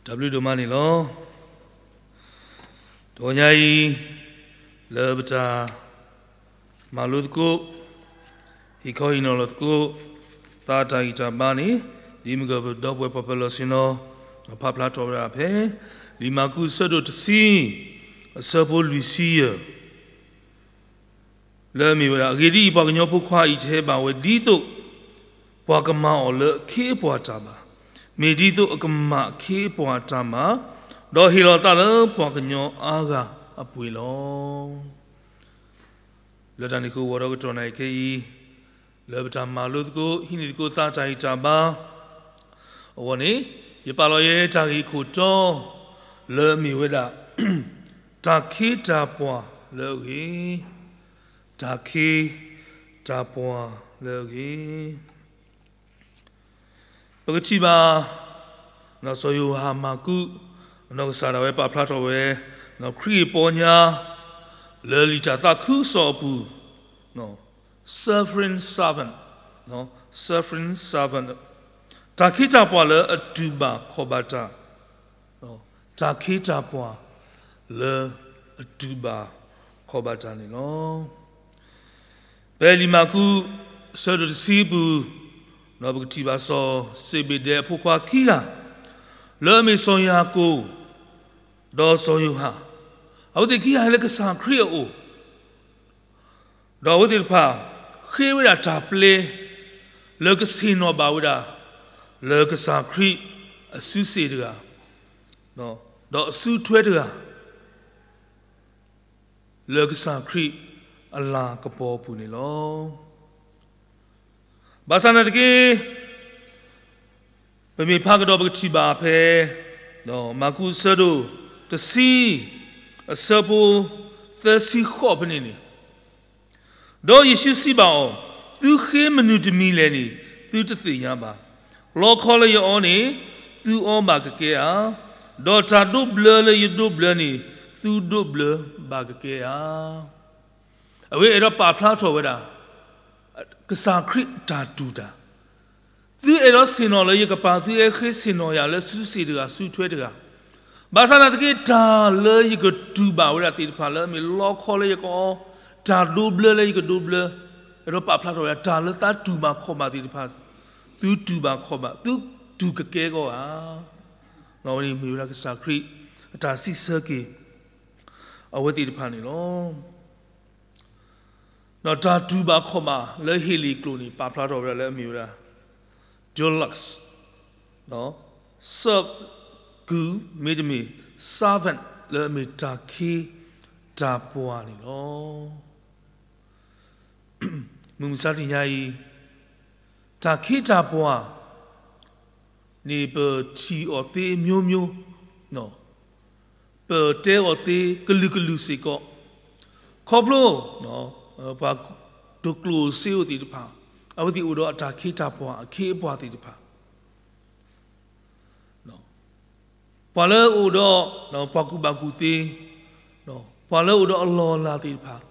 တၢ်ဘျုးဒိၣ်မးန့ၣ်လီၤ. တဂီၤညါအံၤ လၢပတၢ်မၤလိသကိး ဟ့ၣ်ခီဟ့ၣ်နီၤလီၤသကိး သးတၢ်ဂံၢ်တၢ်ဘါန့ၣ် ဒ်မုၢ်ဂၢၢ်ပဒီပုၢ်ဝဲၢ်ပှၤပၢၤလီၢ်ဆ့ၣ်နီၤ ဖးဖျါထီၣ်ဝဲဒၣ်ဖဲ လံာ်မၢ်ကူးအဆၢဒိၣ်တဆံ အဆၢဖိလွံၢ်ဆံယဲၢ် လၢအမ့ၢ်ဝဲဒၣ်, အဂ့ၢ်ဒ်အံၤ, ပှၤကညီဖိခွါအံၤ တဟဲဘၣ်ဝဲဒ်သိး ပှၤကမၤအီၤလၢအခ့အပှၤတၢ်ဘၣ်, မ့ၢ်ဒ်သိးအကမၤအခ့အပှၤတၢ်ဘၣ်, ဒီးဟ့ၣ်လီၤသးလၢပှၤကညီအါဂၤအပှ့ၤလီၤ. လၢတၢ်န့ၣ်အဃိ ဂီၤဒီးကတီၢ်နၣ်ရံၣ်ခဲအံၤ လၢပတၢ်မၤလိသကိး ဟံးန့ၢ်သကိးသးတၢ်ဂံၢ်တၢ်ဘါ အဂီၢ်န့ၣ်, ယပာ်လီၤယဲတၢ်ဂ့ၢ်ခိၣ်တီ လၢအမ့ၢ်ဝဲဒၣ် တၢ်ခ့တၢ်ပှၤလၢအဂ့ၤ, တၢ်ခ့တၢ်ပှၤလၢအဂ့ၤ. ပကထံၣ်ဘၣ် စီၤယိၤဟၣ်မၢ်ကူး အနီၢ်ကစၢ်ဒၣ်ဝဲပာ်ဖျါထီၣ်ဝဲ ခရံာ်အပီညါ လၢလံာ်တၢ်သးခုကစီၣ်အပူၤ suffering servant, suffering servant တၢ်ခ့တၢ်ပှၤလၢအတူၢ်ဘၣ်ခီၣ်ဘၣ်တၢ်, တၢ်ခ့တၢ်ပှၤလၢအတူၢ်ဘၣ်ခီၣ်ဘၣ်တၢ်န့ၣ်လီၤ. ဖဲလံာ်မၢ်ကူး အဆၢဒိၣ်တဆံအပူၤ, ပကထံၣ်ဘၣ်စီၤစ့းဘ့းဒဲးအဖိခွါခံဂၤ, လၢအမ့ၢ်စီၤယၤကိာ် ဒီးစီၤယိၤဟၣ်, အဝဲသ့ၣ်ခံဂၤဟဲလၢကစၢ်ခရံာ်အအိၣ် ဒီးအဝဲသ့ၣ်တဖၣ် ဃ့ဝဲဒၣ်တၢ်ပျဲ လၢကဆ့ၣ်နီၤဘၣ်ဝဲဒၣ် လၢကစၢ်ခရံာ်အစုစ့ၣ်တဂၤ, ဒီးအစုထွဲတဂၤ လၢကစၢ်ခရံာ်အလၤကပီၤအပူၤန့ၣ်လီၤ. ဘၣ်ဆၣ်နာ်သက့ ပမ့ၢ်ဖးကဒီးပကထံၣ်ဘၣ်ဖဲ မၢ်ကူးအဆၢဒိၣ်တဆံ အဆၢဖိသၢဆံဃိးဖဲန့ၣ်န့ၣ်, ဒီးယ့ၣ်ၡူးစံးဘၣ်အီၤ, သုဃ့မနုၤတမံၤလဲၣ်န့ၣ် သုတသ့ၣ်ညါဘၣ်. လီခီလၢယအီန့ၣ် သုအီဘၣ်ကကဲဧါ, ဒီးတၢ်ဒိးဘျၢလၢယဒိးဘျၢန့ၣ် သုဒိးဘျၢဘၣ်ကကဲဧါ. အဝဲအဲၣ်ဒိးပာ်ဖျါထီၣ်ဝဲဒၣ် ကစၢ်ခရံာ်အတၢ်တူၢ်တၢ်, သုအဲၣ်ဒိးဆ့ၣ်နီၤလၢယကပၤ, သုအဲၣ်ဃ့ဆ့ၣ်နီၤယၤလၢစုစ့ၣ်တဂၤ စုထွဲတဂၤ, ဘၣ်ဆၣ်နာ်သက့ တၢ်လၢယကတူၢ်ဘၣ်ဝဲဒၣ်သ့ၣ်တဖၣ် လၢအမ့ၢ်လီခီလၢယကအီ, တၢ်ဒိးဘျၢလၢယကဒိးဘျၢ, အဲၣ်ဒိးပာ်ဖျါထီၣ်ဝဲဒၣ် တၢ်လၢသးတူၢ်ဘၣ်ခီၣ်ဘၣ်သ့ၣ်တဖၣ် သုတူၢ်ဘၣ်ခီၣ်ဘၣ်, သုတူၢ်ကကဲအဂီၢ်ဧါ. အဝဲန့ၣ်မ့ၢ်ဝဲဒၣ်ကစၢ်ခရံာ်အတၢ်စံးဆၢက့ၤ အဝဲသ့ၣ်တဖၣ်န့ၣ်လီၤ. ဒီးတၢ်တူၢ်ဘၣ်ခီၣ်ဘၣ်လၢဟ့လ့ၣ်ကျိာ်န့ၣ် ပာ်ဖျါထီၣ်ဝဲဒၣ်လၢအမ့ၢ်ဝဲဒၣ် doulos, serve ကုၢ် မ့တမ့ၢ် servant လၢအမ့ၢ်တၢ်ခ့တၢ်ပှၤန့ၣ်လီၤ. မုၢ်မဆါတနံၤညါအံၤ တၢ်ခ့တၢ်ပှၤန့ၣ် ပထံၣ်အီၤသ့အမျိုးမျိုး, ပတဲအီၤသ့ကလုာ်ကလုာ်စ့ၢ်ကီး, ခီဖျိ ပှၤတကျိၣ်စ့အိၣ်သ့ၣ်တဖၣ် အဝဲသ့ၣ်အိၣ်ဒီးအတၢ်ခ့တၢ်ပှၤအခ့အပှၤသ့ၣ်တဖၣ် ပှၤလၢအအိၣ်ဒီး ပှၤကူၣ်ဘၣ်ကူၣ်သ့, ပှၤလၢအအိၣ်ဒီးအလီၢ်အလၤသ့ၣ်တဖၣ်,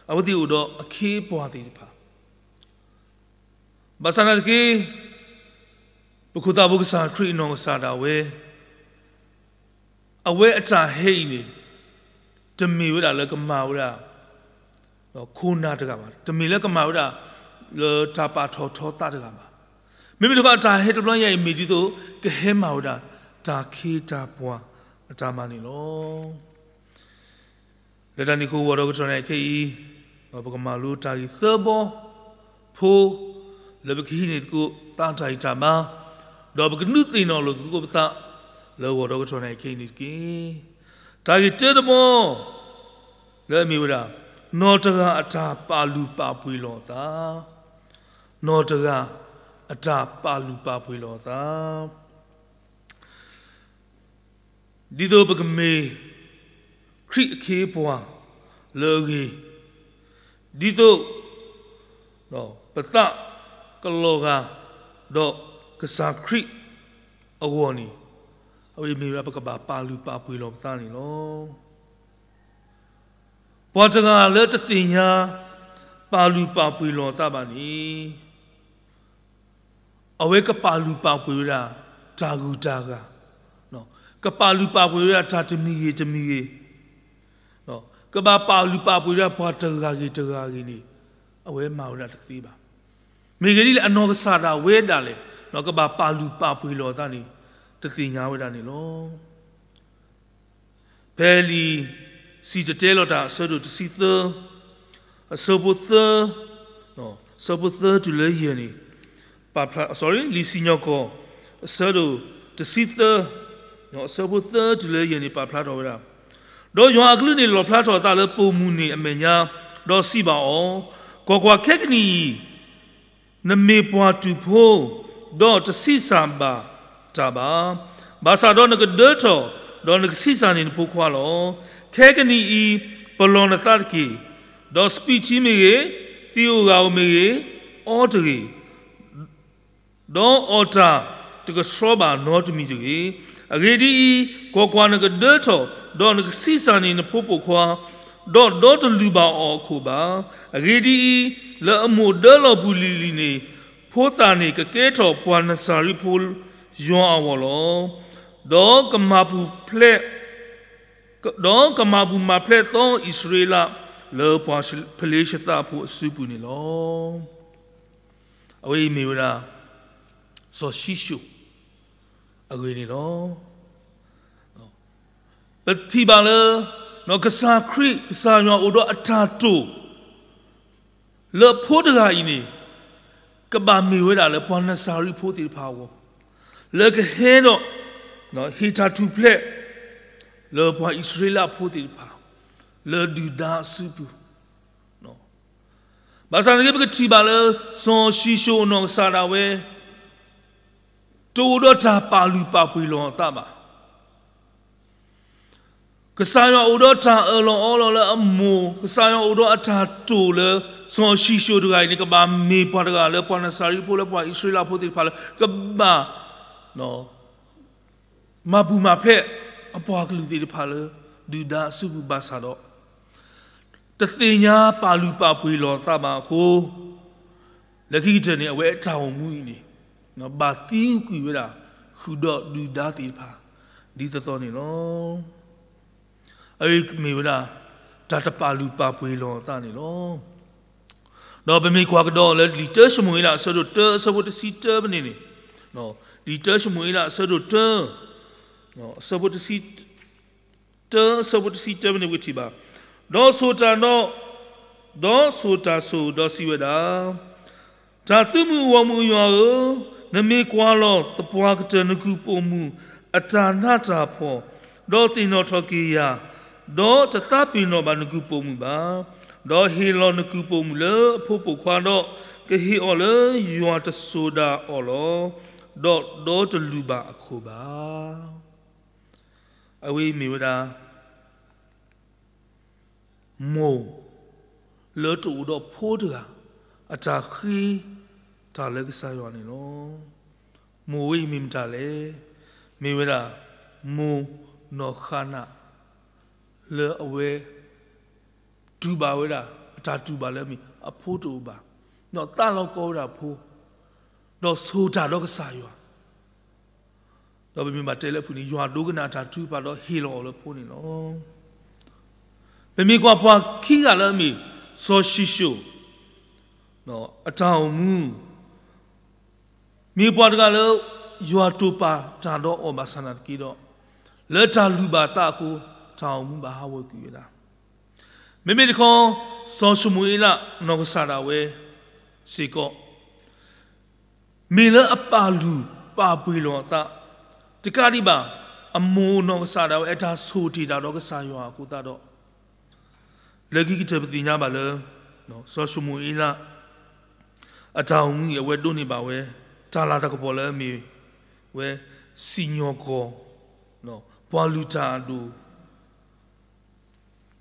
အဝဲသ့ၣ်အိၣ်ဒီးအခ့အပှၤသ့ၣ်တဖၣ်, ဘၣ်ဆၣ်နာ်သက့ ပခိၣ်သးဖိကစၢ်ခရံာ်အနီၢ်ကစၢ်ဒၣ်ဝဲ အဝဲအတၢ်ဟဲအံၤန့ၣ် တမ့ၢ်ဝဲဒၣ်လၢကမၤဝဲဒၣ် ခိၣ်နၢ်တဂၤဘၣ်, တမ့ၢ်လၢကမၤဝဲဒၣ် လၢတၢ်ပာ်ထီၣ်ထီသးတဂၤဘၣ်. မ့မ့ၢ်တခီ အတၢ်ဟဲတဘျီညါအံၤ မ့ၢ်ဒ်သိး ကဟဲမၤဝဲဒၣ် တၢ်ခ့တၢ်ပှၤအတၢ်မၤန့ၣ်လီၤ. လၢတၢ်န့ၣ်အဃိ ဂီၤဒီးကတီၢ်နၣ်ရံၣ်ခဲအံၤ ပကမၤလိတၢ်ဂ့ၢ်သၢဘီဖိ လၢပကဟံးန့ၢ်သကိး သးတၢ်ဂံၢ်တၢ်ဘါ, ဒီးပကဒုးသ့ၣ်နီၣ်လိာ်သကိးပသး လၢဂီၤဒီးကတီၢ်နၣ်ရံၣ်ခဲအံၤန့ၣ်တက့ၢ်. တၢ်ဂ့ၢ်တၢတဘီ လၢအမ့ၢ်ဝဲဒၣ် နီၢ်တဂၤအတၢ်ပာ်လုၢ်ပာ်ပှ့ၤလီၤအသး, နီၢ်တဂၤအတၢ်ပာ်လုၢ်ပာ်ပှ့ၤလီၤအသး ဒ်သိးပကမ့ၢ်ခရံာ်အခ့အပှၤလၢအဂ့ၤ, ဒ်သိး ပသးကလီၤဂာ်ဒီးကစၢ်ခရံာ်အဂီၢ်န့ၣ်, အဝဲမ့ၢ်ဝဲဒၣ်ပကဘၣ်ပာ်လုၢ်ပာ်ပှ့ၤလီၤပသးန့ၣ်လီၤ. ပှၤတဂၤလၢတသ့ၣ်ညါပာ်လုၢ်ပာ်ပှ့ၤလီၤအသးဘၣ်န့ၣ် အဝဲကပာ်လုၢ်ပာ်ပှ့ၤဝဲဒၣ် တၢ်ဂုၤတၢ်ဂၤ, ကပာ်လုၢ်ပာ်ပှ့ၤဝဲဒၣ်တၢ်တမံၤဂ့ၤတမံၤဂ့ၤ, ကဘၣ်ပာ်လုၢ်ပာ်ပှ့ၤဝဲဒၣ်ပှၤတဂၤဂ့ၤတဂၤဂ့ၤန့ၣ်, အဝဲမၤဝဲဒၣ်တသ့ဘၣ်. မ့ၢ်ဂ့ၤဒ်လဲၣ် အနီၢ်ကစၢ်ဒၣ်ဝဲဒၣ်လဲာ် ကဘၣ်ပာ်လုၢ်ပာ်ပှ့ၤလီၤအသးန့ၣ် တသ့ၣ်ညါဝဲဒၣ်န့ၣ်လီၤ. ဖဲလံာ်စံၣ်တဲၤတဲလီၤတၢ် အဆၢဒိၣ်တဆံသၢ, အဆၢဖိသၢ, အဆၢဖိသၢတုၤလၢယဲၢ်န့ၣ်, ပာ်ဖျါ, sorry, လံာ်စံၣ်ညီၣ်ကွီၢ် အဆၢဒိၣ်တဆံသၢ, အဆၢဖိသၢတုၤလၢယဲၢ်န့ၣ် ပာ်ဖျါထီၣ်ဝဲဒၣ်, ဒီးယွၤအကလုၢ်န့ၣ်လီၣ်ဖျါထီၣ်အသးလၢပိာ်မုၣ်န့ၣ်အမဲာ်ညါ, ဒီးစံးဘၣ်အီၤ, ကွၢ်ကွၢ်, ခဲကနံၣ်အံၤ နမ့ၢ်ပှၤတူာ်ဖိ, ဒီးတဆံးစၢ်ဘၣ်တၢ်ဘၣ်. ဘၣ်ဆၣ်ဒီးနကဒၢထီၣ်, ဒီးနကဆံးစၢ်န့ၢ်နဖိခွါလီၤ. ခဲကနံၣ်အံၤ ပလီၢ်နသးတက့ၢ်. ဒီးစပံးထံမ့ၢ်ဂ့ၤ, သံးဧိၤဂၤဧိၤမ့ၢ်ဂ့ၤ, အီတဂ့ၤ, ဒီးအီၣ်တၢ်တကဆှီဘၣ်နီတမံၤတဂ့ၤ. အဂ့ၢ်ဒ်အံၤ, ကွၢ်ကွၢ်, နကဒၢထီၣ်, ဒီးနကဆံးစၢ်န့ၢ်နဖိပိာ်ခွါ, ဒီးဒီတလုၢ်ဘၣ်အီၤအခိၣ်ဘၣ်. အဂ့ၢ်ဒ်အံၤ, လၢအမိၢ်ဒၢလီၤပူၤလံၤလံၤန့ၣ်, ဖိသၣ်န့ၣ်ကကဲထီၣ်ပှၤနစၤရ့းဖိယွၤအဂီၢ်လီၤ. ဒီးကမၤပူၤဖျဲး, ဒီးကမၤပူၤမၤဖျဲးသီအံၣ်စရ့လးလၢပှၤဖလ့ၡသးဖိအစုပူၤန့ၣ်လီၤ. အဝဲအံၤမ့ၢ်ဝဲဒၣ် စီၤၡံၣ်ၡိၣ်အဂ့ၢ်န့ၣ်လီၤ. ပထံၣ်ဘၣ်လၢ ကစၢ်ခရံာ် ကစၢ်ယွၤအိၣ်ဒီးအတၢ်တိာ် လၢဖိတဂၤအံၤန့ၣ် ကဘၣ်မ့ၢ်ဝဲဒၣ်လၢပှၤနစၤရ့းဖိသ့ၣ်တဖၣ်အဂီၢ်, လၢကဟဲဒီး ဟ့ၣ်တၢ်ထူၣ်ဖျဲး လၢပှၤအံၣ်စရ့လးဖိသ့ၣ်တဖၣ် လၢဒုၣ်ဒါအစုပူၤ ဘၣ်ဆၣ်သနာ်က့ ပကထံၣ်ဘၣ်လၢ စီၤၡံၣ်ၡိၣ်အနီၢ်ကစၢ်ဒၣ်ဝဲ တအိၣ်ဒီးတၢ်ပာ်လုၢ်ပာ်ပှ့ၤလီၤအသးဘၣ်. ကစၢ်ယွၤအိၣ်ဒီးတၢ်အၢၣ်လီၤအီလီၤလၢအမိၢ်, ကစၢ်ယွၤအိၣ်ဒီးအတၢ်တိာ်လၢ စီၤၡံၣ်ၡိၣ်တဂၤအံၤန့ၣ် ကဘၣ်မ့ၢ်ပှၤတဂၤလၢပှၤနစၤရ့းဖိ လၢပှၤအံၣ်စရ့လးဖိသ့ၣ်တဖၣ်လၢ ကဘၣ် မၤပူၤမၤဖျဲးအပှၤကလုာ်သ့ၣ်တဖၣ်လၢ ဒုၣ်ဒါအစုပူၤဘၣ်ဆၣ်ဒီး တသ့ၣ်ညါပာ်လုၢ်ပာ်ပှ့ၤလီၤအသးဘၣ်အဃိ, လၢခံကတၢၢ်န့ၣ် အဝဲအတၢ်အိၣ်မူအံၤန့ၣ် ဘၣ်သံကွံာ်ဝဲဒၣ် ဃုာ်ဒီးဒုၣ်ဒါသ့ၣ်တဖၣ် ဒ်သိးသိးန့ၣ်လီၤ. အဝဲမ့ၢ်ဝဲဒၣ် တၢ်တပာ်လုၢ်ပာ်ပှ့ၤလီၤအသးန့ၣ်လီၤ. ဒီးပမ့ၢ်ကွၢ်ကဒီးလၢလံာ်တၢၡမူၤအ့လး အဆၢဒိၣ်တၢ အဆၢဖိတဆံတၢပန့ၣ်န့ၣ်, လံာ်တၢၡမူၤအ့လး အဆၢဒိၣ်တၢ အဆၢဖိတဆံတၢ အဆၢဖိတဆံတၢပန့ၣ် ပထံၣ်ဘၣ်, ဒီးဆိၣ်တၢ်ဒီး, ဒီးဆိၣ်တၢ်ဆိၣ် ဒီးစံးဝဲဒၣ်, တၢ်သုးမုၢ်အဂီၢ်မုၢ်ယွၤဧၢ, နမ့ၢ်ကွၢ်လီၤသပှၢ်ကတၢၢ်နကုၢ်ပိာ်မုၣ်အတၢ်နးတၢ်ဖှီၣ်, ဒီးသ့ၣ်နီၣ်ထီၣ်က့ၤယၤ, ဒီးတသးပ့ၤနီၣ်ဘၣ်နကုၢ်ပိာ်မုၣ်ဘၣ်. ဒီးဟ့ၣ်လီၤနကုၢ်ပိာ်မုၣ်လၢအဖိပိာ်ခွါဒီး, ကဟ့ၣ်အီၤလၢယွၤတစိၤဒၣ်အီၤလီၤ. ဒီးဒီတလုၢ်ဘၣ်အခိၣ်ဘၣ်. အဝဲအံၤမ့ၢ်ဝဲဒၣ် မိၢ်လၢတအိၣ်ဒီးဖိတဂၤ အတၢ်ဃ့တၢ်လၢကစၢ်ယွၤန့ၣ်လီၤ. မိၢ်ဝဲအံၤမ့ၢ်မတၤလဲၣ်. မ့ၢ်ဝဲဒၣ် မိၢ်နီၢ်ဃါနး လၢအဝဲ တူၢ်ဘၣ်ဝဲဒၣ် အတၢ်တူၢ်ဘၣ်လၢအမ့ၢ် အဖိတအိၣ်ဘၣ်, ဒီးသးလီၤကီဝဲဒၣ်အဖိ, ဒီးဆိၣ်တၢ်ဒီးကစၢ်ယွၤ ဒီးပမ့ၢ်ဘၣ်တဲလၢအဖုၣ်န့ၣ် ယွၤဒိကနၣ်အတၢ်ထုကဖၣ်ဒီးဟ့ၣ်လီၤအီၤလၢဖိန့ၣ်လီၤ. ပမ့ၢ်ကွၢ်ပှၤခံဂၤလၢအမ့ၢ် စီၤၡံၣ်ၡိၣ် အတၢ်အိၣ်မူ မ့ၢ်ပှၤတဂၤလၢ ယွၤတိာ်ပာ်တၢ်ဒီးအီၤဘၣ်ဆၣ်နာ်သက့ဒီး လၢတၢ်လုၢ်ဘၣ်သးအဃိ တၢ်အိၣ်မူဘၣ်ဟးဂီၤကွံာ်ဝဲဒၣ်. မ့မ့ၢ်တခီ စီၤၡမူၤအ့လးနီၢ်ကစၢ်ဒၣ်ဝဲစ့ၢ်ကီး မ့ၢ်လၢအပာ်လုၢ်ပာ်ပှ့ၤလီၤအသး တကးဒံးဘၣ် အမိၢ်နီၢ်ကစၢ်ဒၣ်ဝဲအတၢ်ဆိၣ်တ့ၢ်တၢ်ဒီးကစၢ်ယွၤအဃိသတးဒီး လၢခံကတၢၢ်ပသ့ၣ်ညါဘၣ်လၢ စီၤၡမူၤအ့လး အတၢ်အိၣ်မူအံၤ အဝဲဒိးန့ၢ်ဘၣ်ဝဲ တၢ်လၤတၢ်ကပီၤလၢအမ့ၢ်ဝဲ စံၣ်ညီၣ်ကွီၢ် ပှၤလုၢ်တၢ်အဒိၣ်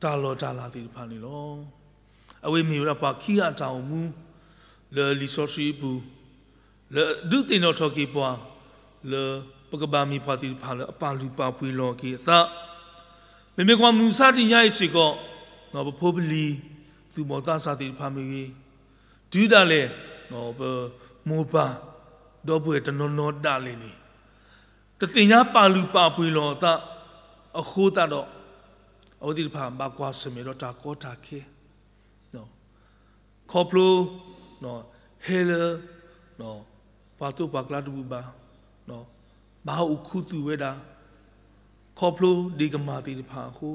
တၢ်လီၢ်တၢ်လၤသ့ၣ်တဖၣ်န့ၣ်လီၤ. အဝဲမ့ၢ်ဝဲဒၣ်ပှၤခံဂၤအတၢ်အိၣ်မူ လၢလံာ်စီဆှံအပူၤ လၢဒုးသ့ၣ်နီၣ်ထီၣ်က့ၤပှၤ လၢပကဘၣ်မ့ၢ်ပှၤသ့ၣ်တဖၣ်လၢအပာ်လုၢ်ပာ်ပှ့ၤလီၤက့ၤအသး, မ့မ့ၢ်ကွၢ်မုၢ်မဆါတနံၤညါအံၤစ့ၢ်ကီး ပဖိပလံၤ သူၣ်ဘီၣ်သးစၢ်သ့ၣ်တဖၣ်မ့ၢ်ဂ့ၤ, တုၤဒၣ်လဲာ် ပမိၢ်ပၢ် ဒီပုၢ်ဝဲၢ်တနီၤနီၤဒၣ်လဲာ်န့ၣ် တသ့ၣ်ညါပာ်လုၢ်ပာ်ပှ့ၤလီၤအသးအဃိသတးဒီး, အဝဲသ့ၣ်တဖၣ်ဘၣ်ကွၢ်ဆၢၣ်မဲာ်ဒီးတၢ်ကီတၢ်ခဲ, ခီဖျိ ဟဲလၢ ပှၤသိၣ်ပှၤကျါတဘူၣ်ဘၣ်, ဘၣ်အိၣ်ခူသူၣ်ဝဲဒၣ် ခီဖျိဒ့ၣ်ကမၢ်သ့ၣ်တဖၣ်အဃိ,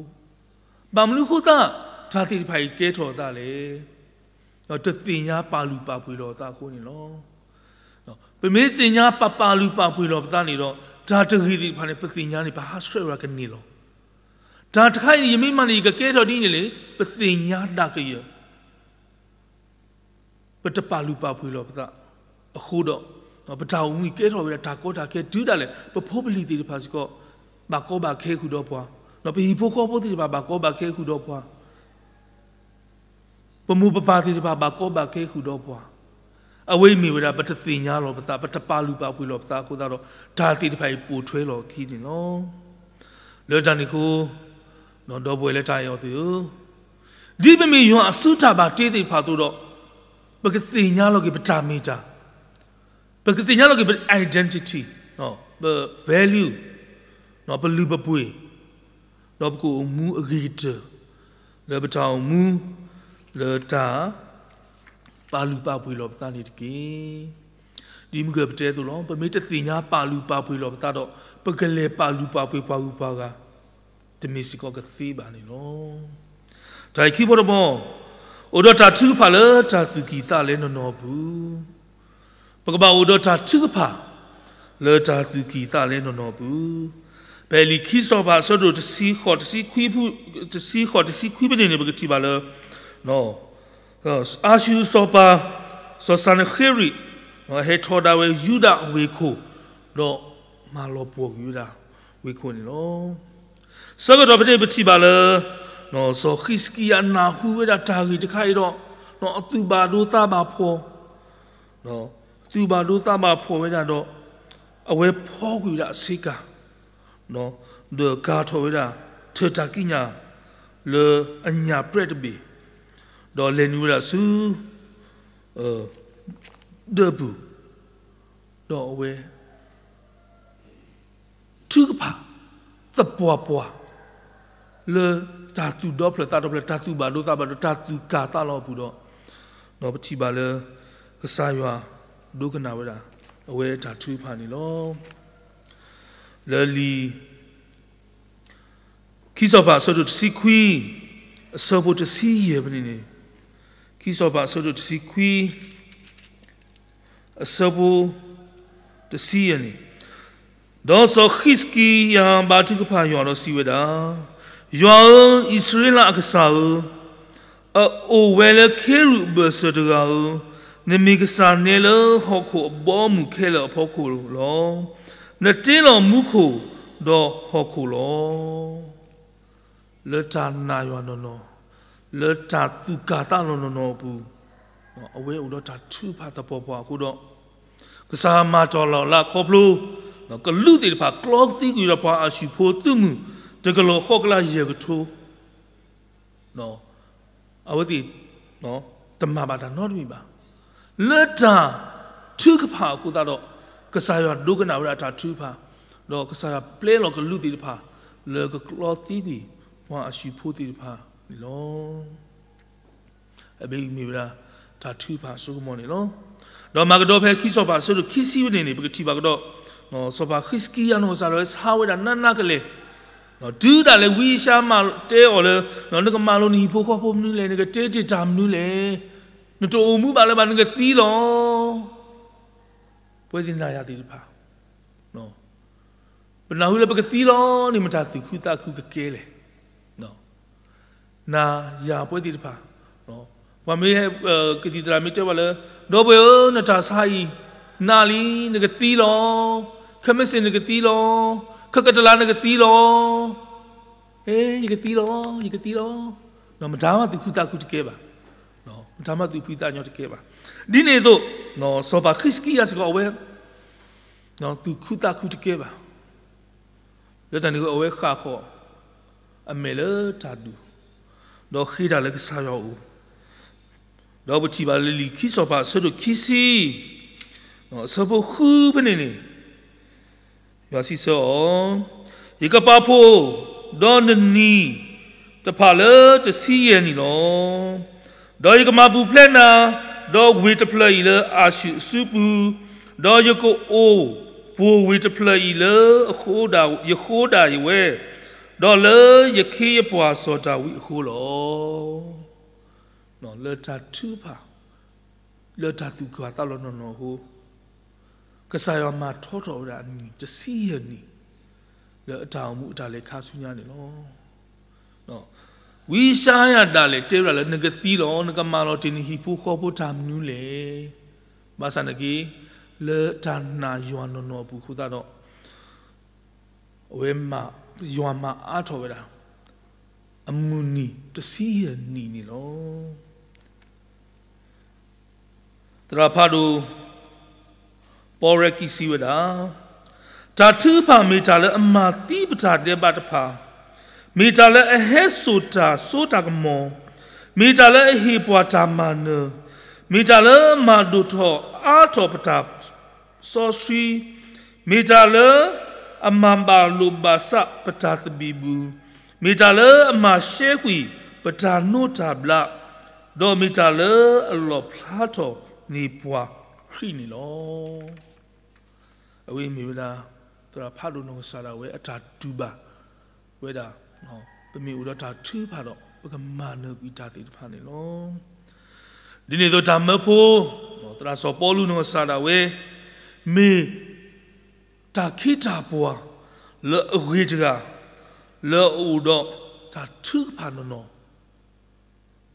ဘၣ်မနုၤအဃိသတး တၢ်သ့ၣ်တဖၣ်အံၤကဲထီၣ်အသးလဲၣ်. ဒီးတသ့ၣ်ညါပာ်လုၢ်ပာ်ပှ့ၤလီၤအသးအဃိန့ၣ်လီၤ. ပမ့ၢ်သ့ၣ်ညါပာ်ပာ်လုၢ်ပာ်ပှ့ၤလီၤပသးန့ၣ်ဒီး တၢ်တဂ့ၤသ့ၣ်တဖၣ်န့ၣ် ပသ့ၣ်ညါန့ၣ် ပဟးဆှဲးဝဲဒၣ်ကန့ၢ်လီၤ. တၢ်တခါအံၤန့ၣ် ယမ့ၢ်မၤန့ၣ် ယကကဲထီၣ်ဒ်န့ၣ်လဲၣ်, ပသ့ၣ်ညါဒၣ်ကယၢၢ် ပတပာ်လုၢ်ပာ်ပှ့ၤလီၤပသးအဃိဒီး, ပတၢ်အိၣ်မူကဲထီၣ်ဝဲဒၣ်တၢ်ကီတၢ်ခဲတုၤဒၣ်လဲာ်, ပဖိပလံၤသ့ၣ်တဖၣ်စ့ၢ်ကီး ဘၣ်ကီဘၣ်ခဲဃုာ်ဒီးပှၤ, ပဟံၣ်ဖိဃီဖိသ့ၣ်တဖၣ်ဘၣ်ကီဘၣ်ခဲဃုာ်ဒီးပှၤ, ပမိၢ်ပပၢ်သ့ၣ်တဖၣ်ဘၣ်ကီဘၣ်ခဲဃုာ်ဒီးပှၤ, အဝဲအံၤမ့ၢ်ဝဲဒၣ် ပတသ့ၣ်ညါလီၤပသး, ပတပာ်လုၢ်ပာ်ပှ့ၤလီၤပသးအဃိသတးဒီး တၢ်သ့ၣ်တဖၣ်အံၤပိာ်ထွဲလီၤအခံန့ၣ်လီၤ. လၢတၢ်န့ၣ်အဃိ, ဒီပုၢ်ဝဲၢ်လၢတၢ်အဲၣ်အီၤသ့ၣ်ဧၢ, ဒ်ပမ့ၢ်ယွၤအစုတၢ်ဘၣ်တ့သ့ၣ်တဖၣ်အသိးဒီး, ပကသ့ၣ်ညါလီၤက့ၤပတၢ်မ့ၢ်တၢ်, ပကသ့ၣ်ညါလီၤက့ၤပ identity, ပ value, ပလုၢ်ပပှ့ၤ, ဒီးပကအိၣ်မူအဂ့ၤကတၢၢ် လၢပတၢ်အိၣ်မူ လၢတၢ် ပာ်လုၢ်ပာ်ပှ့ၤလီၤပသးန့ၣ်တက့ၢ်. ဒ်မုၢ်ကၢၢ်ပတဲအသိးလီၤ, ပမ့ၢ်တသ့ၣ်ညါပာ်လုၢ်ပာ်ပှ့ၤလီၤပသးဒီး ပကလဲၤပာ်လုၢ်ပာ်ပှ့ၤပှၤဂုၤပှၤဂၤ တမ့ၢ်စ့ၢ်ကီးကသ့ဘၣ်န့ၣ်လီၤ. တၢ်အံၤခံဘီတဘီ, အိၣ်ဒီးတၢ်ထုကဖၣ်လၢတၢ်သူၣ်ကံၢ်သးလဲနီၢ်နီၢ်အပူၤ ပကဘၣ်အိၣ်ဒီးတၢ်ထုကဖၣ် လၢတၢ်သူၣ်ကံၢ်သးလဲနီၢ်နီၢ်အပူၤ, ဖဲလံာ်ခံစီၤပၤအဆၢဒိၣ်တဆံဃိး တဆံခွံဖု, တဆံဃိး တဆံခွံဖဲန့ၣ်န့ၣ် ပကထံၣ်ဘၣ်လၢ အၤၡူၢ်စီၤပၤ စီၤစၤနဃ့ရံး ဟဲထီဒါဝဲယူဒၤဝ့ၢ်ခိၣ်, ဒီးမၤလီၤပှီၢ်ကွံာ်ဝဲဒၣ်ဝ့ၢ်ခိၣ်န့ၣ်လီၤ. ဆၢကတီၢ်ဖဲန့ၣ်ပထံၣ်ဘၣ်လၢ စီၤဃံးစကံယၤနၢ်ဟူဝဲဒၣ်တၢ်ဂ့ၢ်တခါအံၤဒီး အသူၣ်ဘၣ်ဒိသးဘၣ်ဖှီၣ်, သူၣ်ဘၣ်ဒိသးဘၣ်ဖှီၣ်ဝဲဒၣ်ဒီး အဝဲဖီကွံာ်ဝဲဒၣ်အဆ့ကၤ ဒီးကၤထီၣ်ဝဲဒၣ် ထၢၣ်တၢ်ကံးညာ် လၢအညၣ်ပြဲၣ်တဘ့ၣ်, ဒီးလဲၤနုာ်ဝဲဒၣ်ဆူ ဒၢးပူၤ, ဒီးအဝဲ ထုကဖၣ် သပှၢ်ပှၢ် လၢတၢ်သူၣ်ဒီဖျၢၣ်သးဒီဖျၢၣ် တၢ်သူၣ်ဘၣ်ဒိသးဘၣ်ဒိ တၢ်သူၣ်ကၢ်သးလီၤအပူၤဒီး, ဒီးပထံၣ်ဘၣ်လၢ ကစၢ်ယွၤဒိကနၣ်ဝဲဒၣ် အဝဲအတၢ်ထုကဖၣ်န့ၣ်လီၤ. လၢလံာ် ခံစီၤပၤအဆၢဒိၣ်တဆံခွံ အဆၢဖိတဆံယဲၢ်ဖဲန့ၣ်န့ၣ်, ခံစီၤပၤအဆၢဒိၣ်တဆံခွံ အဆၢဖိတဆံယဲၢ်န့ၣ်, ဒီးစီၤဃံးစကံယၤဘါထုကဖၣ်ယွၤဒီးစံးဝဲဒၣ်, ယွၤဧၢ, အံၣ်စရ့လးအကစၢ်ဧၢ, အအိၣ်ဝဲလၢခ့ရူၣ်အဘၢၣ်စၢၤတဂၤဧၢ, နမ့ၢ်ကစၢ်နဲလၢဟီၣ်ခိၣ်အဘီအမုၢ်ခဲလၢာ်အဖီခိၣ်လီၤ. နတ့လီၤမူခိၣ်ဒီးဟီၣ်ခိၣ်လီၤ. လၢတၢ်နာ်ယွၤနီၢ်နီၢ်, လၢတၢ်သူၣ်ကၢ်သးလီၤနီၢ်နီၢ်အပူၤ, အဝဲအိၣ်ဒီးတၢ်ထုကဖၣ်သပှၢ်ပှၢ်အဃိဒီး, ကစၢ်မၤတၢ်လီၤလးခီဖျိ ကလူးသ့ၣ်တဖၣ်ကျီသံကွံာ်ဒီးပှၤအၤၡူၢ်ဖိသုးမုၢ် တကလီၤဃီကလးယဲၢ်ကထိ အဝဲသ့ၣ် တမၤဘၣ်တၢ်နီတမံၤဘၣ်. လၢတၢ်ထုကဖၣ်အဃိသတးဒီး ကစၢ်ယွၤဒိကနၣ်ဝဲဒၣ်တၢ်ထုကဖၣ်, ဒီးကစၢ်ယွၤပျဲလီၤကလူးသ့ၣ်တဖၣ် လၢကကျီသံကွံာ် ပှၤအၤၡူၢ်ဖိသ့ၣ်တဖၣ်န့ၣ်လီၤ. အဘ့ၣ်မ့ၢ်ဝဲဒၣ် တၢ်ထုကဖၣ်အစိကမီၤန့ၣ်လီၤ. ဒီးမၤကဒီးဖဲခံစီၤပၤအဆၢဒိၣ်ခံဆံဖဲန့ၣ်န့ၣ် ပကထံၣ်ဘၣ်ကဒီး စီၤပၤဃံးစကံယၤနီၢ်ကစၢ်ဒၣ်ဝဲဆါဝဲဒၣ်နးနးကလဲာ်, တုၤဒၣ်လဲာ်ဝံယၡါယၤတဲအီၤလၢ နကမၤလိနဟံၣ်ဖိဃီဖိမနုၤလဲၣ်, နကတဲတ့ၢ်တၢ်မနုၤလဲၣ်, နတအိၣ်မူဘၣ်လၢၤဘၣ် နကသံလီၤ. ပဝဲသ့ၣ်နၤယၤသ့ၣ်တဖၣ် ပနၢ်ဟူလၢပကသံလီၤန့ၣ် မတၤသူၣ်ခုသးခုကကဲလဲၣ်. နၤယၤပဝဲသ့ၣ်တဖၣ်, ပှၤမ့ၢ် ကသံၣ်သရၣ်မ့ၢ်တဲပှၤလၢ ဒီပုၢ်ဝဲၢ်ဧၢ, နတၢ်ဆါအံၤ နးလံ, နကသံလီၤ, ခဲမုၢ်ဆ့ၣ် နကသံလီၤ, ခဲကတလါ နကသံလီၤ. အဲ ယကသံလီၤ, ယကသံလီၤ. မတၤမးသူၣ်ခုသးခုတကဲဘၣ်. မတၤမးသူၣ်ဖှံသးညီတကဲဘၣ်. ဒ်န့ၣ်အသိး စီၤပၤဃံးစကံယၤစ့ၢ်ကီး အဝဲ သူၣ်ခုသးခုတကဲဘၣ်. လၢတၢ်န့ၣ်အဃိ အဝဲဃၣ်ဃီၤအမဲာ်လၢတၢ်ဒူၣ်, ဒီးဃ့တၢ်လၢကစၢ်ယွၤအအိၣ်, ဒီးပထံၣ်ဘၣ်လၢလံာ်ခံစီၤပၤအဆၢဒိၣ်ခံဆံ အဆၢဖိဃုဖဲန့ၣ်န့ၣ်, ယွၤစံးဆၢအီၤ, ယကပာ်ဖှိၣ်ဒီးနနံၤတဖၣ်လၢတဆံယဲၢ်နံၣ်လီၤ. ဒီးယကမၤပူၤဖျဲးနၤ, ဒီးဝ့ၢ်တဖျၢၣ်အံၤလၢအၤၡူၢ်အစုပူၤ, ဒီးယကအိၣ်ပိၢ်ဝ့ၢ်တဖျၢၣ်အံၤလၢယဃိဒၣ်ယဝဲ, ဒီးလၢယခ့ယပှၤစီၤဒၤဝံးအဃိလီၤ. လၢတၢ်ထုကဖၣ် လၢတၢ်သူၣ်ကၢ်သးလီၤနီၢ်နီၢ်အဃိ, ကစၢ်ယွၤမၤထီထီၣ်ဝဲဒၣ်အနံၤတဆံယဲၢ်နံၣ် လၢအတၢ်အိၣ်မူအတၢ်လဲၤခါဆူညါန့ၣ်လီၤ. ဝံယၡါယၤဒၣ်လဲာ်တဲဝဲဒၣ်လၢ နကသံလီၤ, နကမၤလီၤတ့ၢ်နဟံၣ်ဖိဃီဖိတၢ်မနုၤလဲၣ်. ဘၣ်ဆၣ်နာ်က့ လၢတၢ်နာ်ယွၤနီၢ်နီၢ်အပူၤအဃိသတးဒီး အဝဲမၤ, ယွၤမၤအါထီၣ်ဝဲဒၣ် အမုၢ်နံၤတဆံယဲၢ်နံၣ်န့ၣ်လီၤ. သရၣ်ဖးဒိၣ် ပီရဲကံစံးဝဲဒၣ်, တၢ်ထုကဖၣ်မ့ၢ်တၢ်လၢအမၤသံပတၢ်ဒဲးဘးတဖၣ်, မ့ၢ်တၢ်လၢအဟဲစိာ်တၢ်စိတၢ်ကမီၤ, မ့ၢ်တၢ်လၢအဟ့ၣ်ပှၤတၢ်မၤနၢၤ, မ့ၢ်တၢ်လၢအမၤဒိၣ်ထီၣ်အါထီၣ်ပတၢ် စီဆှံ, မ့ၢ်တၢ်လၢအမၤဘၣ်လိာ်ဘၣ်စးပတၢ်သဘံၣ်ဘုၣ်, မ့ၢ်တၢ်လၢအမၤရှဲကွံာ်ပတၢ်နိးတၢ်ဘျး, ဒီးမ့ၢ်တၢ်လၢအလီၣ်ဖျါထီၣ်န့ၢ်ပှၤခရံာ်န့ၣ်လီၤ. အဝဲမ့ၢ်ဝဲဒၣ် သရၣ်ဖးဒိၣ်နီၢ်ကစၢ်ဒၣ်ဝဲအတၢ်တူၢ်ဘၣ်ဝဲဒၣ်, ပမ့ၢ်အိၣ်ဒီးတၢ်ထုကဖၣ်ဒီး ပကမၤနၢၤကွံာ်တၢ်သ့ၣ်တဖၣ်န့ၣ်လီၤ. ဒ်န့ၣ်အသိးတၢ်မၢဖိ, သရၣ်စီၤပီလူးနီၢ်ကစၢ်ဒၣ်ဝဲ မ့ၢ်တၢ်ခ့တၢ်ပှၤလၢအဂ့ၤတဂၤ လၢအအိၣ်ဒီးတၢ်ထုကဖၣ်နီၢ်နီၢ်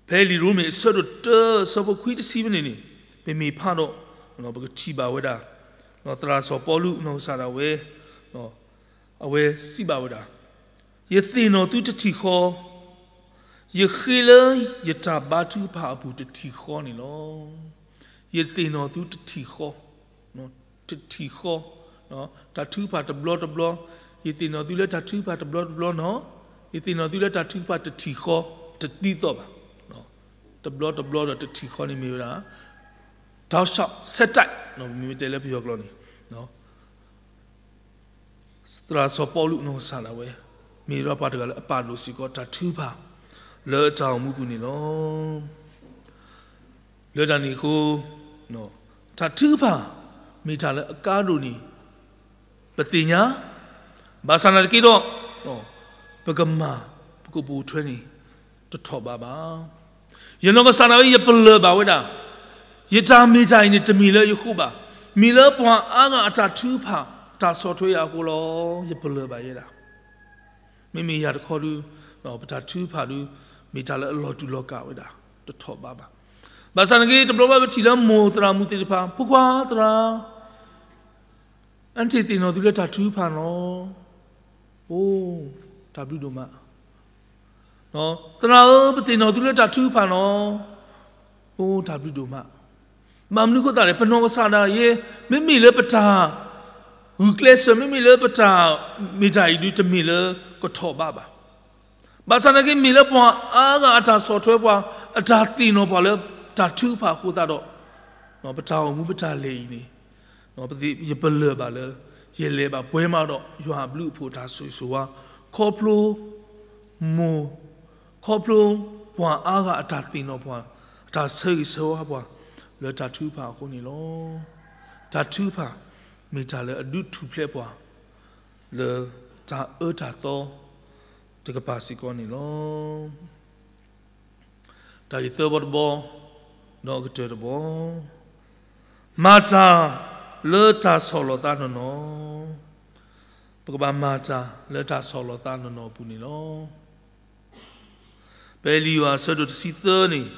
ဖဲလံာ်ရိမ့ၤအဆၢဒိၣ်တၢအဆၢဖိခွံတဆံဖဲန့ၣ်န့ၣ်, ပမ့ၢ်ဖးဒီး ပကထံၣ်ဘၣ်ဝဲဒၣ် သရၣ်စီၤပီလူးနီၢ်ကစၢ်ဒၣ်ဝဲ အဝဲစံးဘၣ်ဝဲဒၣ်, ယသ့ၣ်နီၣ်သုတထံၣ်ဃီ, ယဃ့လၢယတၢ်ဘါထုကဖၣ်အပူၤတထံၣ်ဃီန့ၣ်လီၤ. ယသ့ၣ်နီၣ်သုတထံၣ်ဃီ, တထံၣ်ဃီ, တၢ်ထုကဖၣ်တဘျီတဘျီ, ယသ့ၣ်နီၣ်သုလၢတၢ်ထုကဖၣ်တဘျီတဘျီနီၣ်, ယသ့ၣ်နီၣ်သုလၢတၢ်ထုကဖၣ်တထံၣ်ဃီ, တဒ်သိးဘၣ်. တဘျီတဘျီဒီးတထံၣ်ဃီန့ၣ်မ့ၢ်ဝဲဒၣ် တၢ်ဆၣ်စဲးတၢ်, မ့ၢ်တဲလၢပယီၤကျိာ်န့ၣ် သရၣ်စီၤပီလူးနီၢ်ကစၢ်ဒၣ်ဝဲ မ့ၢ်ဝဲဒၣ်ပှၤတဂၤလၢအပာ်ဒိၣ်စ့ၢ်ကီးတၢ်ထုကဖၣ် လၢအတၢ်အိၣ်မူပူၤန့ၣ်လီၤ. လၢတၢ်န့ၣ်အဃိ တၢ်ထုကဖၣ် မ့ၢ်တၢ်လၢအကါဒိၣ်န့ၣ် ပသ့ၣ်ညါ, ဘၣ်ဆၣ်နာ်သက့ဒီး ပကမၤ ပကပိာ်ထွဲန့ၣ် တထီၣ်ဘးဘၣ်. ယနီၢ်ကစၢ်ဒၣ်ဝဲ ယပလၢၢ်ဘၣ်ဝဲဒၣ်, ယတၢ်မ့ၢ်တၢ်အံၤန့ၣ် တမ့ၢ်လၢယဃိဘၣ်, မ့ၢ်လၢပှၤအါဂၤအတၢ်ထုကဖၣ် တၢ်ဆီၣ်ထွဲယၤအဃိလီၤ. ယပလၢၢ်ဘၣ်ယဲဒၣ်. မ့မ့ၢ်ယၤတခီဒု ပတၢ်ထုကဖၣ်ဒု မ့ၢ်တၢ်လၢအလီၤတူာ်လီၤကာ်ဝဲဒၣ် တထီၣ်ဘးဘၣ်. ဘၣ်ဆၣ်နာ်က့ တဘျီဘၣ်ပထံၣ်လၢမိၢ်သရၣ်မုၣ်သ့ၣ်တဖၣ် ဖိခွါသရၣ် အဝဲသ့ၣ်သ့ၣ်နီၣ်သုလၢတၢ်ထုကဖၣ်နီၣ်, အိ, တၢ်ဘျုးဒိၣ်မး. သရၣ်ဧၢ, ပသ့ၣ်နီၣ်သုလၢတၢ်ထုကဖၣ်နီၣ်, အိ, တၢ်ဘျုးဒိၣ်မး. ဘၣ်မနုၤအဃိသတးလဲၣ်, ပနီၢ်ကစၢ်ဒၣ်ယဲ မ့မ့ၢ်လၢပတၢ်ဂုာ်ကျဲးစၢး, မ့မ့ၢ်လၢပတၢ်မ့ၢ်တၢ်အံၤဒု တမ့ၢ်လၢကထီၣ်ဘးဘၣ်. ဘၣ်ဆၣ်နာ်က့ မ့ၢ်လၢပှၤအါဂၤအတၢ်ဆီၣ်ထွဲပှၤ, အတၢ်သ့ၣ်နီၣ်ပှၤလၢတၢ်ထုကဖၣ်အဃိသတးဒီး, ပတၢ်အိၣ်မူပတၢ်လဲၤအံၤန့ၣ်, ယပလၢၢ်ဘၣ်လၢ ယလဲၤဘၣ်ပှဲၤမးဒီး ယွၤအဘျုးအဖှိၣ်တၢ်ဆိၣ်ဂ့ၤဆိၣ်ဝါ, ခီဖျိမိၢ်, ခီဖျိပှၤအါဂၤအတၢ်သ့ၣ်နီၣ်ပှၤ, အတၢ်ဆၢဂ့ၤဆၢဝါပှၤ လၢတၢ်ထုကဖၣ်အဃိန့ၣ်လီၤ. တၢ်ထုကဖၣ် မ့ၢ်တၢ်လၢအဒုးထူၣ်ဖျဲးပှၤ လၢတၢ်အၢတၢ်သီတကပၤစ့ၢ်ကီးန့ၣ်လီၤ. တၢ်ဂ့ၢ်သၢဘီတဘီ, ဒီးအကတၢၢ်တဘီ, မၤတၢ်လၢတၢ်ဆီၣ်လီၤသးနီၢ်နီၢ်, ပကဘၣ်မၤတၢ်လၢတၢ်ဆီၣ်လီၤသးနီၢ်နီၢ်အပူၤန့ၣ်လီၤ. ဖဲလံာ်ယိၤဟၣ်အဆၢဒိၣ်တဆံသၢန့ၣ်,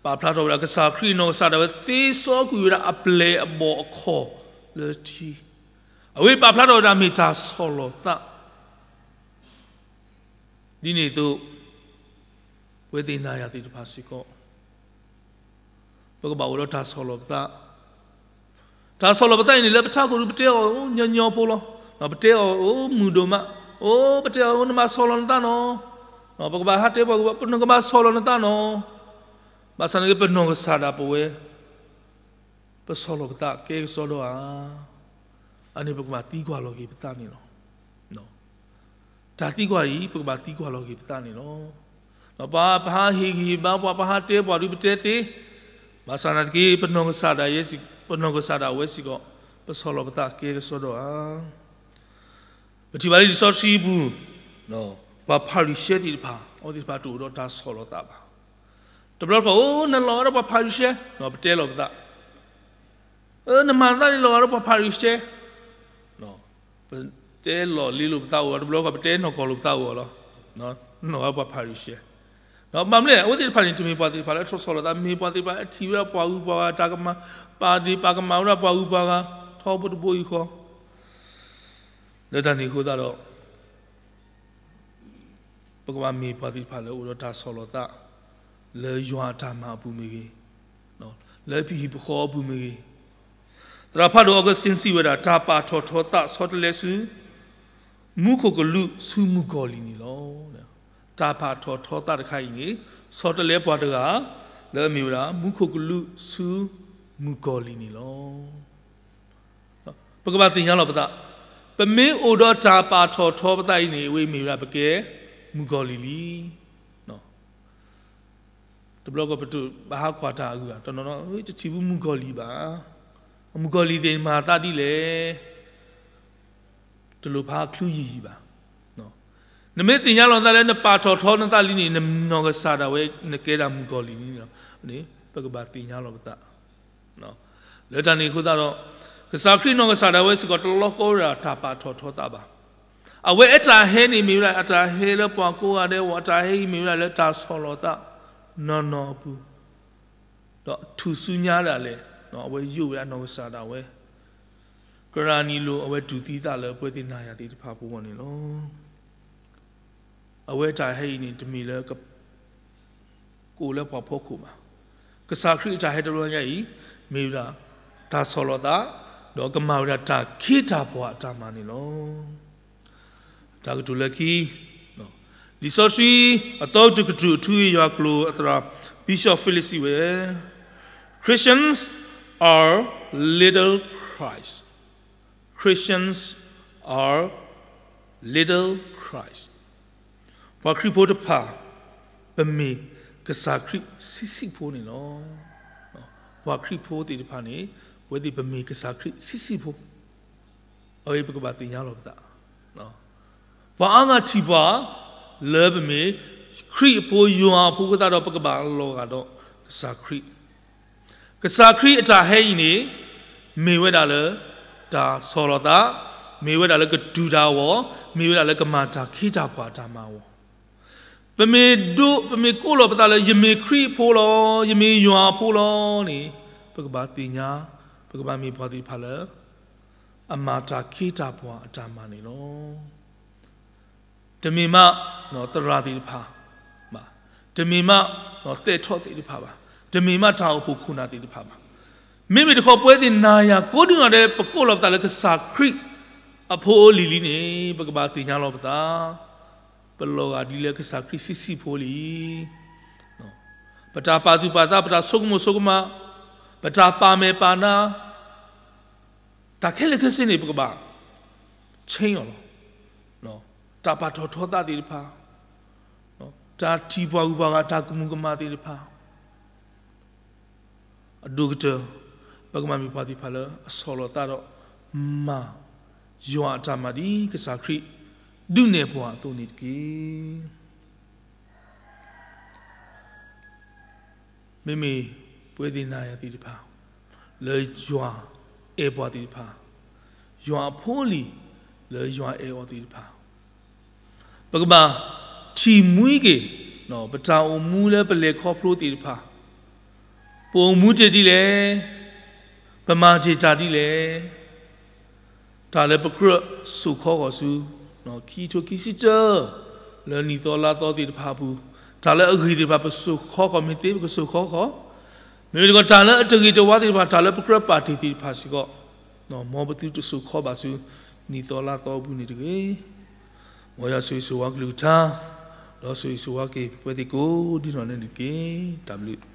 ပာ်ဖျါထီၣ်ဝဲဒၣ်ကစၢ်ခရံာ်နီၢ်ကစၢ်ဒၣ်ဝဲသ့စီကွံာ်ဝဲဒၣ်အပျဲၢ်အဘီၣ်အခီၣ်လၢထံ, အဝဲပာ်ဖျါထီၣ်ဝဲဒၣ်မ့ၢ်တၢ်ဆီၣ်လီၤသး ဒ်န့ၣ်အသိး, ပဝဲသ့ၣ်နၤယၤသ့ၣ်တဖၣ်စ့ၢ်ကီး, ပကဘၣ်အိၣ်ဒီးတၢ်ဆီၣ်လီၤပသး, တၢ်ဆီၣ်လီၤပသးအံၤန့ၣ် လၢပထးခိၣ်ဒု ပတဲအီၤအိၣ်ညီညီဖိလီၤ. ပတဲအီၤအိၣ်မုာ်ဒိၣ်မး, အိၣ်ပတဲအီၤအိၣ်နမၤဆီၣ်လီၤနသးနီၣ်, ပကဘၣ်ဟးတဲပှၤ နကဘၣ်ဆီၣ်လီၤနသးနီၣ်. ဘၣ်ဆၣ်နာ်က့ ပနီၢ်ကစၢ်ဒၣ်ပဝဲ ပဆီၣ်လီၤပသးကဲကစီဒီဧါ. အန့ၣ်ပကဘၣ်သံကွၢ်လီၤက့ၤပသးန့ၣ်လီၤ. တၢ်သံကွၢ်အံၤ ပကဘၣ်သံကွၢ်လီၤက့ၤပသးန့ၣ်လီၤ. ပှၤပဟးဟ့ၣ်ဂံၢ်ဟ့ၣ်ဘါပှၤ ပဟးတဲပှၤဒုးပတဲသ့, ဘၣ်ဆၣ်သနာ်က့ ပနီၢ်ကစၢ်ဒၣ်ယဲ, ပနီၢ်ကစၢ်ဒၣ်ဝဲစ့ၢ်ကီး ပဆီၣ်လီၤပသးကဲကစီဒီဧါ. ပထံၣ်ဘၣ်လၢလံာ်စီဆှံအပူၤ, ပှၤဖၤရံၤၡဲသ့ၣ်တဖၣ် အဝဲသ့ၣ်တဖၣ်တအိၣ်ဒီးတၢ်ဆီၣ်လီၤသးဘၣ်. တဘျီတခီၣ် အိ နလီၤဂာ်ဒီးပှၤဖၤရံၤၡဲ, ပတဲလီၤပသး, နမၤသးန့ၣ်လီၤဂာ်ဒီးပှၤဖၤရံၤၡဲ, ပတဲလီၤလ့လိာ်ပသးအိၣ်, တဘျီတခီၣ် ပတဲနီၢ်ကီၢ်လိာ်ပသးအိၣ်လီၤ. လီၤဂာ်ပှၤဖၤရံၤၡဲ, ဘၣ်မနုၤလဲၣ် အဝဲသ့ၣ်တဖၣ်န့ၣ် တမ့ၢ်ပှၤသ့ၣ်တဖၣ်လၢထီၣ်ဆီၣ်လီၤသး, မ့ၢ်ပှၤသ့ၣ်တဖၣ်လၢထံၣ်ဝဲဒၣ်ပှၤဂုၤပှၤဂၤတၢ်ကမၤ, ပာ်ဒ့ၣ်ပာ်ကမၣ်ဝဲဒၣ်ပှၤဂုၤပှၤဂၤ ထီဘိတဘိယူၢ်ဃီ, လၢတၢ်န့ၣ်အဃိသတးဒီး ပကဘၣ်မ့ၢ်ပှၤသ့ၣ်တဖၣ်လၢအိၣ်ဒီးတၢ်ဆီၣ်လီၤသး လၢယွၤအတၢ်မၤအပူၤမ့ၢ်ဂ့ၤ, လၢပဟံၣ်ပဃီအပူၤမ့ၢ်ဂ့ၤ, သရၣ်ဖးဒိၣ် Augustine စံးဝဲဒၣ် တၢ်ပာ်ထီၣ်ထီသးဆီတလဲဆူ မူခိၣ်ကလူးဆူမုၣ်ကီၤလံၢ်န့ၣ်လီၤ. တၢ်ပာ်ထီၣ်ထီသးတခါအံၤန့ၣ် ဆီတလဲပှၤတဂၤ လၢအမ့ၢ်ဝဲဒၣ် မူခိၣ်ကလူးဆူမုၣ်ကီၤလံၢ်န့ၣ်လီၤ. ပကဘၣ်သ့ၣ်ညါလီၤပသး, ပမ့ၢ်အိၣ်ဒီးတၢ်ပာ်ထီၣ်ထီပသးအံၤန့ၣ် အဝဲမ့ၢ်ဝဲဒၣ်ပကဲမုၣ်ကီၤလံၢ်လံ. တဘျီကီၢ်ပတုာ်ဘၣ်ဟးကွၢ်တၢ်အဂုၤအဂၤ တနီၤနီၤ တထံၣ်ဘူးမုၣ်ကီၤလံၢ်ဘၣ်. မုၣ်ကီၤလံၢ်သ့ၣ်မၤသးဒ်လဲၣ် တလိၣ်ဖးချုးယံာ်ယံာ်ဘၣ်. နမ့ၢ်သ့ၣ်ညါလီၤသးလၢနပာ်ထီၣ်ထီနသးလံန့ၣ် နနီၢ်ကစၢ်ဒၣ်ဝဲ နကဲဒၣ်မုၣ်ကီၤလံၢ်လံန့ၣ် ပကဘၣ်သ့ၣ်ညါလီၤပသး. လၢတၢ်န့ၣ်အဃိသတးဒီး ကစၢ်ခရံာ်နီၢ်ကစၢ်ဒၣ်ဝဲစ့ၢ်ကီး တလီၤကီဝဲဒၣ်တၢ်ပာ်ထီၣ်ထီသးဘၣ်. အဝဲအတၢ်ဟဲန့ၣ် မ့ၢ်ဝဲဒၣ်အတၢ်ဟဲလၢပှၤကိးဂၤဒဲးအဂီၢ်, အတၢ်ဟဲအံၤမ့ၢ်ဝဲဒၣ်လၢတၢ်ဆီၣ်လီၤသးနီၢ်နီၢ်အပူၤ, ဒီးထူၣ်စုညါဒၣ်လဲာ် အဝဲယိးဝဲဒၣ်နီၢ်ကစၢ်ဒၣ်ဝဲ ကရၢနံၤလိၤ အဝဲတူၢ်သံသးလၢပဝဲသ့ၣ်နၤယၤသ့ၣ်တဖၣ်အပူၤအဂီၢ်န့ၣ်လီၤ. အဝဲအတၢ်ဟဲအံၤန့ၣ် တမ့ၢ်လၢ ကအိၣ်လၢပှၤဖီခိၣ်ဘၣ်. ကစၢ်ခရံာ်အတၢ်ဟဲတဘျီညါအံၤ မ့ၢ်ဝဲဒၣ် တၢ်ဆီၣ်လီၤသး ဒီးကမၤဝဲဒၣ်တၢ်ခ့တၢ်ပှၤအတၢ်မၤန့ၣ်လီၤ. တၢ်ကတိၤလၢခံ, လံာ်စီဆှံအသီတကတြူၢ် အထူအယွၤကျိာ်အသရၣ် Bishop Phillips စံးဝဲ, Christians are little Christ. Christians are little Christ. ပှၤခရံာ်ဖိတဖၣ် ပမ့ၢ်ကစၢ်ခရံာ်ဆံးဆံးဖိန့ၣ်လီၤ. ပှၤခရံာ်ဖိသ့ၣ်တဖၣ်န့ၣ် ပဝဲသ့ၣ်ပမ့ၢ်ကစၢ်ခရံာ်ဆံးဆံးဖိ, အဝဲပကဘၣ်သ့ၣ်ညါလီၤပသး. ပှၤအါဂၤထံၣ်ပှၤ လၢပမ့ၢ်ခရံာ်အဖိယွၤအဖိအဃိသတးဒီး ပကဘၣ်လီၤဂာ်ဒီးကစၢ်ခရံာ် ကစၢ်ခရံာ်အတၢ်ဟဲအံၤန့ၣ် မ့ၢ်ဝဲဒၣ်လၢ တၢ်ဆီၣ်လီၤသး, မ့ၢ်ဝဲဒၣ်လၢကတူၢ်တၢ်အဂီၢ်, မ့ၢ်ဝဲဒၣ်လၢကမၤတၢ်ခ့တၢ်ပှၤအတၢ်မၤအဂီၢ်. ပမ့ၢ်ဒိ, ပမ့ၢ်ကိးလီၤပသးလၢ ယမ့ၢ်ခရံာ်အဖိလီၤ, ယမ့ၢ်ယွၤအဖိလီၤန့ၣ်, ပကဘၣ်သ့ၣ်ညါ, ပကဘၣ်မ့ၢ်ပှၤသ့ၣ်တဖၣ်လၢ အမၤတၢ်ခ့တၢ်ပှၤအတၢ်မၤန့ၣ်လီၤ. တမ့ၢ်မး သရၣ်သ့ၣ်တဖၣ်ဘၣ်, တမ့ၢ်မး သဲးထီၣ်သ့ၣ်တဖၣ်ဘၣ်, တမ့ၢ်မးတၢ်အိၣ်ဖှိၣ်ခိၣ်နၢ်သ့ၣ်တဖၣ်ဘၣ်. မ့မ့ၢ်တခီ ပဝဲသ့ၣ်နၤယၤကိးဒံနီၢ်ဒဲး ပကိးလီၤပသးလၢကစၢ်ခရံာ်အဖိအလံၤလံန့ၣ် ပကဘၣ်သ့ၣ်ညါလီၤပသး, ပလီၤဂာ်ဒ်လၢကစၢ်ခရံာ်ဆံးဆံးဖိလံ. ပတၢ်ပာ်သူၣ်ပာ်သး, ပတၢ်ဆိကမိၣ်ဆိကမး, ပတၢ်ပာ်မဲာ်ပာ်နါ, တၢ်ခဲလၢာ်ခဲဆ့န့ၣ် ပကဘၣ် change အီၤလီၤ. တၢ်ပာ်ထီၣ်ထီသးသ့ၣ်တဖၣ်, တၢ်ထံၣ်ပှၤဂုၤပှၤဂၤ တၢ်ကမူၤကမၣ်သ့ၣ်တဖၣ်, အဒိၣ်ကတၢၢ် ပကဘၣ်မ့ၢ်ပှၤသ့ၣ်တဖၣ်လၢအဆီၣ်လီၤသးဒီး မၤယွၤအတၢ်မၤဒ်ကစၢ်ခရံာ်ဒုးနဲၣ်ပှၤအသိးန့ၣ်တက့ၢ်. မ့မ့ၢ်ပဝဲသ့ၣ်နၤယၤသ့ၣ်တဖၣ် လၢယွၤအဲၣ်ပှၤသ့ၣ်တဖၣ်, ယွၤအဖိအလံၤ လၢယွၤအဲၣ်အီၤသ့ၣ်တဖၣ်, ပကဘၣ်ထံၣ်မှံက့ၤ ပတၢ်အိၣ်မူလၢပလဲၤခီဖျိသ့ၣ်တဖၣ်, ပအိၣ်မူတ့ၢ်ဒ်လဲၣ်, ပမၤတ့ၢ်တၢ်ဒ်လဲၣ်, တၢ်လၢပကြၢးစိာ်ခီဃီၤဆူ ခံထိခံဆံတၢ လၢနံၣ်သီလါသီသ့ၣ်တဖၣ်အပူၤ, တၢ်လၢအဂ့ၤသ့ၣ်တဖၣ် ပစိာ်ခီဃီၤမ့ၢ်သ့ ပကစိာ်ခီဃီၤ, မ့မ့ၢ်တခီ တၢ်လၢအတဂ့ၤတဝါသ့ၣ်တဖၣ် တၢ်လၢပကြၢးပာ်တ့ၢ်သ့ၣ်တဖၣ်စ့ၢ်ကီး, မ်ပသုတစိာ်ခီဘၣ်ဆူ နံၣ်သီလါသီအပူၤန့ၣ်တဂ့ၤ. မ်ယွၤဆိၣ်ဂ့ၤဆိၣ်ဝါကလုၢ်ကထါ, ဒီးဆိၣ်ဂ့ၤဆိၣ်ဝါက့ၤပဝဲသ့ၣ်ကိးဒံနီၢ်ဒဲးန့ၣ်တက့ၢ်. တၢ်ဘျုး